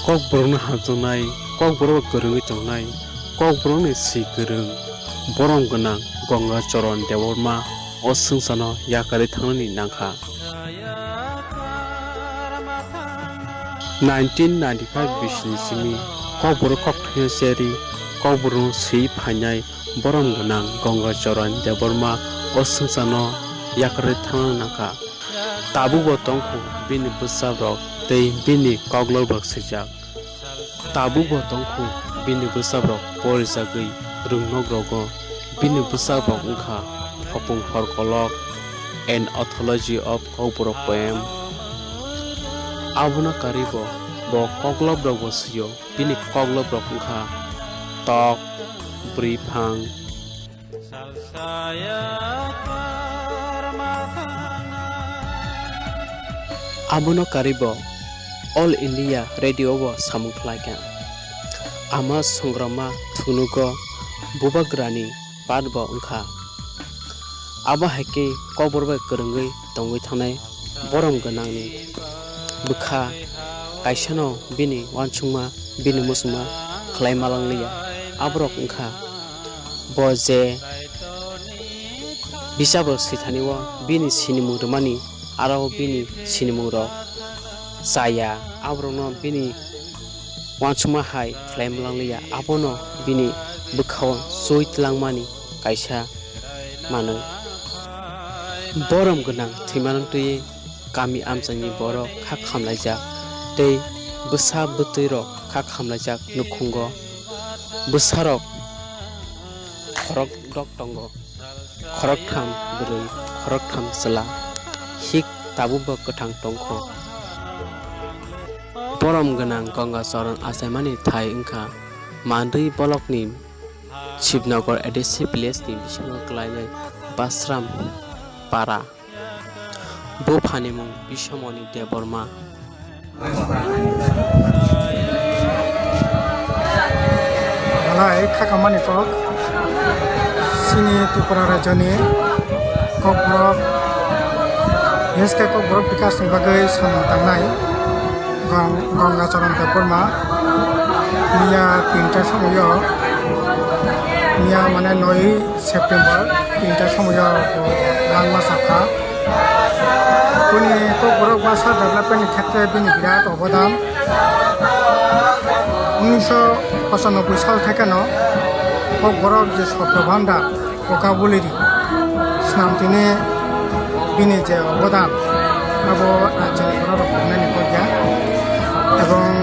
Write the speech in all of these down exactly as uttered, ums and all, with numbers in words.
Kokborokno hamjaknai, Kokborok kwrwngwi tongnai, Kokborokni swi kwrwng, borom gwnang Gangacharan Debbarma o swngcharno yakarwi thangnani nangkha. Nineteen ninety-five bisini simi Kokborok kokthwino cherwi Kokborokno swi phainai borom gwnang Gangacharan Debbarma o swngcharno yakarwi thangnani nangkha. Tabukbo tongkhu bini bwsarok tei bini koklokrok swijak. Tabukbo tongkhu bini bwsarok porijagwi rwngnokrogo. Bini bwsarok wngkha Hopung Horkolok, An Anthology of Kokborok Poem. Abono karwibo bo koklokrokbo swiyo. Bini koklokrok wngkha tok, bwrwiphang. Abono karwibo All India Radio o samung khlaikha. Ama songrama thwngnugo bubagrani part bo wngkha. Abo hai khe Kokborok bai kwrwngwi tongwi thangnai borom gwnangni bwkha kaisano bini uansukma, bini muchungma khlai malangliya. Aborok wngkha bo je bisabo swithani o bini sinimung rwmani, aro bini sinimungrok chaya, aborokno bini uansukma hai khlai malangliya, abono bini bwkhao chui tlangmani kaisa manwi. Borom gwnang thwimano twiwi kami amchaini borok kha khamlaijak tei bwsa bwtwirok kha khamlaijak nukhungo. Bwsarok khorokdok tongo, khoroktham bwrwi, khoroktham chwla, hik tabukbo kwthang tongkho. Borom gwnang Gangacharan achaimani thai wngkha Mandwi bolokni Shivnagar A D C village ni bisingo kwlainai Basram Para. Bo phanimung Biswamoni Debbarma. Belai khakamani kok chini Tripura rajyoni Kokborok, bises khe Kokborok bikasni bagwi samung tangnai. Gong-, Gangacharan Debbarma miya tinta somoyo, miya mane noi September tinta somoyo bo langma sakha. Bini Kokborok basa development ni khetre bini birat obodan. Unisho pochanobboi sal thekeno Kokborok je Shobdo Bhandar, vocabulary swnam tini bini je obodan abo rajyoni borok rok hwnani kok ya. Ebong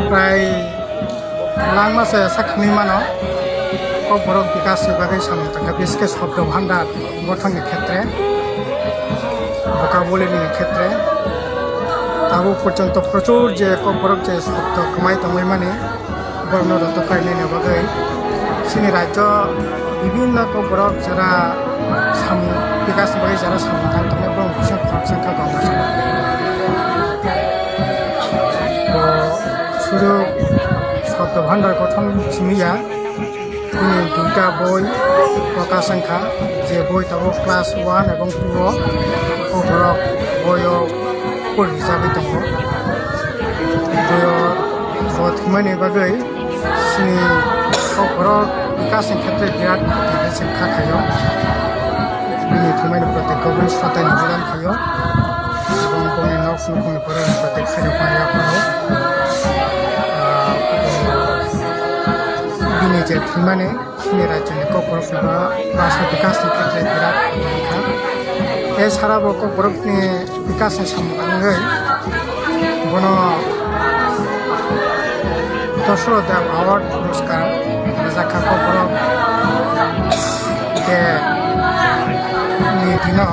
prai langma se sak hwnwi mano, Kokborok bikas ni bagwi samung tangkha, bises khe Shobdo Bhandar gothon ni khetre, vocabulary ni khetre, tabuk porjonto prochur je Kokborok je shobdo kwmai tongwi mani, borokno roto kainani bagwi chini rajyo bibhinno Kokborok jara samung bikas ni bagwi jara samung tang tongnai borok bising khoroksa kha Gangacharan. Bo sudu Shobdo Bhandar gothon simi ya. Bini duita boi prokash wngkha, je boi tabuk class one ebong two o, o borok boio pori rijagwi tongo. Boio bo thwimani bagwi chini o borok bikasni khetre birat khoti khe se kha khaio. Bini thwimani protect government srotai ni bidan khaio. Ebong bongni nok nukhungni borok protect khairok maya phano. Ah, bini je thwimani chini rajyoni Kokborok saka basa bikasni khetre birat khoti kha. Esara bo Kokborokni bikasni samung tangwi bono Dosro Deb Award puraskar rwjak kha Kokborok je ni dino.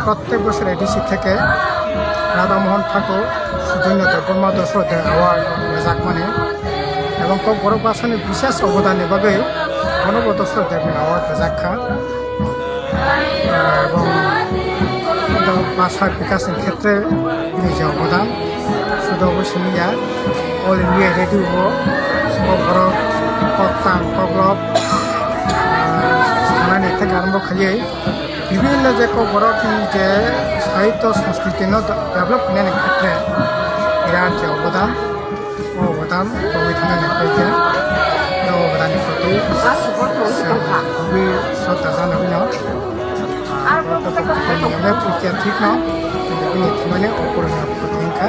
Prottek bosor A D C theke Radha Mohan Thakur, Sudhindra Debbarma Dosro Deb Award rwjakmani ebong Kokborok bwsani bishes obodanni bagwi bonobo Dosro Debni Award rwjak kha. Ebong bwsa bikasni khetre bini je obodan sudo bo simi ya, All India Radio o Kokborok koktang koklop sanani theke arombo khaiwi bibhinno je Kokborokni je sahityo sanskriti no develop khainani khetre O bodam, kowai thani nai khe. O bodam ni photo. Bui sota jana bino. Bini phukia thik no. Bini thimani opor ni photo wngkha.